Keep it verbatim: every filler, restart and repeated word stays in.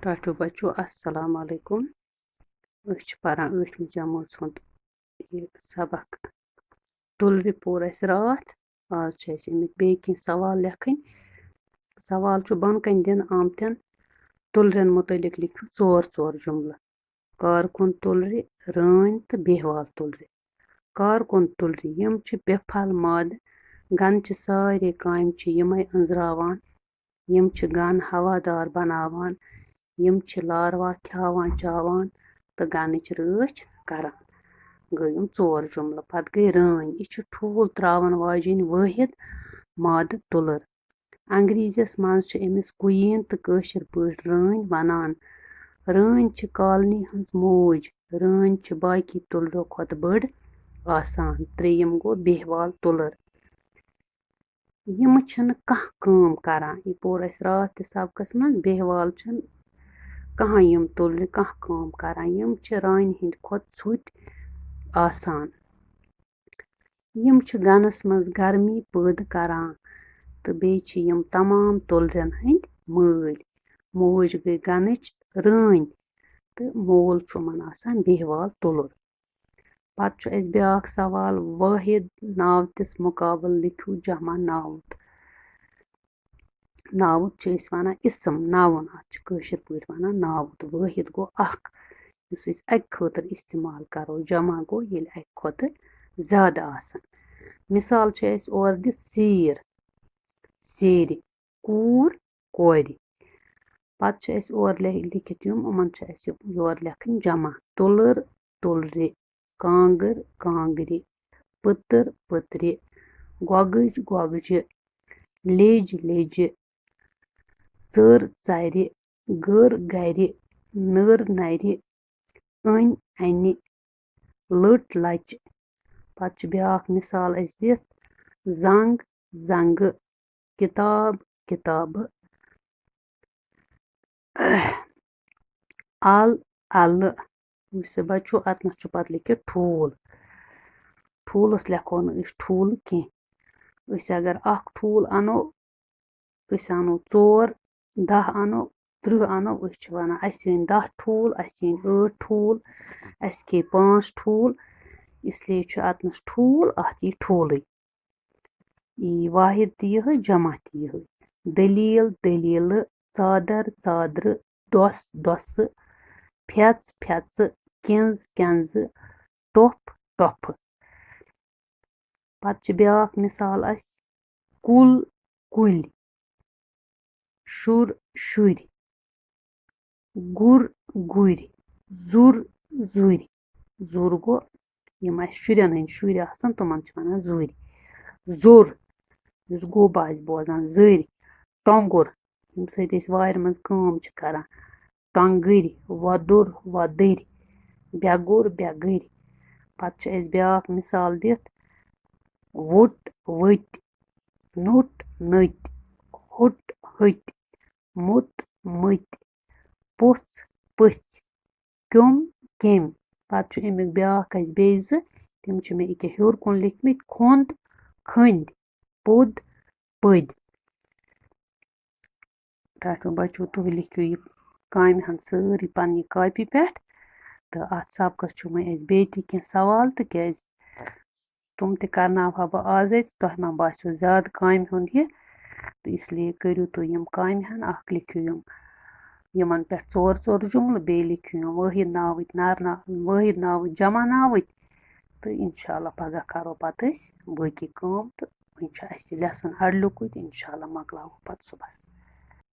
ٹاٹھیو بچو، السلام علیکم۔ أسۍ چھِ پران ٲٹھمہِ جمٲژ ہُنٛد یہِ سبق۔ تُلرِ پوٚر اَسہِ راتھ۔ آز چھِ اَسہِ اَمِکۍ بیٚیہِ کینٛہہ سوال لیکھٕنۍ۔ سوال چھُ بۄنہٕ کَنہِ دِنہٕ آمتٮ۪ن۔ تُلرٮ۪ن مُتعلِق لیکھِو ژور ژور جُملہٕ۔ کارکُن تُلرِ، رٲنۍ تہٕ بیہوال تُلرِ۔ کارکُن تُلرِ، یِم چھِ بے پھل مادٕ۔ گنہٕ چہِ سارے کامہِ چھِ یِمے أنٛزراوان۔ یِم چھِ گن ہوادار بناوان۔ یِم چھِ لاروا کھیاوان چاوان تہٕ گنٕچ رٲچھ کران۔ گٔے یِم ژور جُملہٕ۔ پتہٕ گٔے رٲنۍ۔ یہِ چھِ ٹھوٗل تراوَن واجیٚنۍ وٲحد مادٕ تُلٕر۔ انگریزیَس منٛز چھِ أمِس queen تہٕ کٲشِر پٲٹھۍ رٲنۍ وَنان۔ رٲنۍ چھِ colony ہٕنٛز موج۔ رٲنۍ چھِ باقی تُلرو کھۄتہٕ بٔڑ آسان۔ ترٛیٚیِم گوٚو بیہوال تُلٕر۔ یِم چھِنہٕ کانٛہہ کٲم کران۔ یہِ پوٚر اَسہِ راتھ تہِ سبقَس منٛز۔ بیہوال چھِنہٕ کانٛہہ یِم تُلرِ کانٛہہ کٲم کران۔ یِم چھِ رانہِ ہِنٛدِ کھۄتہٕ ژھوٚٹۍ آسان۔ یِم چھِ گنَس منٛز گرمی پٲدٕ کران تہٕ بیٚیہِ چھِ یِم تمام تُلرٮ۪ن ہٕنٛدۍ مٲلۍ۔ موج گٔے گنٕچ رٲنۍ تہٕ مول چھُ یِمَن آسان بیہوال تُلُر۔ پتہٕ چھُ اَسہِ بیٛاکھ سوال، وٲحد ناوتِس مُقابل لیکھِو جمع ناوُت۔ ناوُت چھِ أسۍ وَنان اسم، noun، اَتھ چھِ کٲشِر پٲٹھۍ وَنان ناوُت۔ وٲحد گوٚو اَکھ، یُس أسۍ اَکہِ خٲطرٕ استعمال کَرو، جمع گوٚو ییٚلہِ اَکہِ کھۄتہٕ زیادٕ آسَن۔ مثال چھِ اَسہِ اورٕ دِتھ سیٖر، سیرِ، کوٗر، کورِ۔ پَتہٕ چھِ اَسہِ اورٕ لے-، لیکھِتھ یِم، یِمَن چھِ اَسہِ یورٕ لیکھٕنۍ جمع، تُلٕر، تُلرِ، کانٛگٕر، کانٛگرِ، پٔتٕر، پٔترِ، گۄگٕج، گۄگجہِ، لیٚج، لیٚجہِ، ژٔر، ژَرِ، گٔر، گَرِ، نٔر، نَرِ، أنۍ، اَنہِ، لٔٹ، لَچہِ۔ پَتہٕ چھِ بیٛاکھ مِثال اَسہِ دِتھ، زنٛگ، زنٛگہٕ، کِتاب، کِتابہٕ، اَل، اَلہٕ۔ وٕچھ سا بَچو، اَتنَس چھُ پَتہٕ لیکھِتھ ٹھوٗل۔ ٹھوٗلَس لیکھو نہٕ أسۍ ٹھوٗلہٕ کینٛہہ۔ أسۍ اگر اَکھ ٹھوٗل اَنو، أسۍ اَنو ژور، دَہ اَنو، تٕرٛہ اَنو، أسۍ چھِ وَنان، اَسہِ أنۍ دَہ ٹھوٗل، اَسہِ أنۍ ٲٹھ ٹھوٗل، اَسہِ کھے پانٛژھ ٹھوٗل، اِسلیے چھُ اَتنَس ٹھوٗل، اَتھ یی ٹھوٗلٕے۔ یی واحد تہِ یِہوٚے، جمع تہِ یِہوٚے۔ دٔلیٖل، دٔلیٖلہٕ، ژادر، ژادرٕ، دۄس، دۄسہٕ، پھٮ۪ژ، پھٮ۪ژٕ، کٮ۪نٛز، کٮ۪نٛزٕ، ٹۄپھ، ٹۄپھٕ۔ پَتہٕ چھِ بیٛاکھ مِثال اَسہِ، کُل، کُلۍ، شُر، شُرۍ، گُر، گُرۍ، زُر، زُرۍ۔ زُر گوٚو یِم اَسہِ شُرٮ۪ن ہٕنٛدۍ شُرۍ آسَن، تِمَن چھِ وَنان زُرۍ۔ زوٚر، یُس گوٚب آسہِ بوزان، زٔرۍ، ٹۄنٛگُر، ییٚمہِ سۭتۍ أسۍ وارِ منٛز کٲم چھِ کَران، ٹۄنٛگٕرۍ، وۄدُر، وۄدٕرۍ، بٮ۪گُر، بٮ۪گٕرۍ۔ پَتہٕ چھِ اَسہِ بیٛاکھ مِثال دِتھ، وُٹ، ؤٹۍ، نُٹ، نٔٹۍ، ہُٹ، ۂٹۍ، موٚت، مٔتۍ، پوٚژھ، پٔژھۍ، کیوٚم، کیٚمۍ۔ پَتہٕ چھُ اَمیُک بیٛاکھ اَسہِ بیٚیہِ زٕ، تِم چھِ مےٚ ییٚکیٛاہ ہیوٚر کُن لیکھمٕتۍ، کھوٚنٛد، کھٔنٛدۍ، پوٚد، پٔدۍ۔ ٹاٹھیو بَچو، تُہۍ لیکھِو یہِ کامہِ ہَن سٲرٕے پنٛنہِ کاپی پٮ۪ٹھ، تہٕ اَتھ سبقَس چھُ وۄنۍ اَسہِ بیٚیہِ تہِ کینٛہہ سوال، تِکیٛازِ تِم تہِ کَرناوہا بہٕ آزَے، تہٕ تۄہہِ ما باسیو زیادٕ کامہِ ہُنٛد یہِ، تہٕ اِسلیے کٔرِو تُہۍ یِم کامہِ ہَن، اَکھ لیکھِو یِم، یِمَن پٮ۪ٹھ ژور ژور جُملہٕ، بیٚیہِ لیکھِو یِم وٲحد ناوٕتۍ نر نا-، وٲحد ناوٕتۍ جمع ناوٕتۍ، تہٕ اِنشاء اللہ پَگاہ کَرو پَتہٕ أسۍ باقٕے کٲم، تہٕ وۄنۍ چھُ اَسہِ lesson اَڑلیُکُے، تہٕ اِنشاء اللہ مۄکلاوو پَتہٕ صُبحَس۔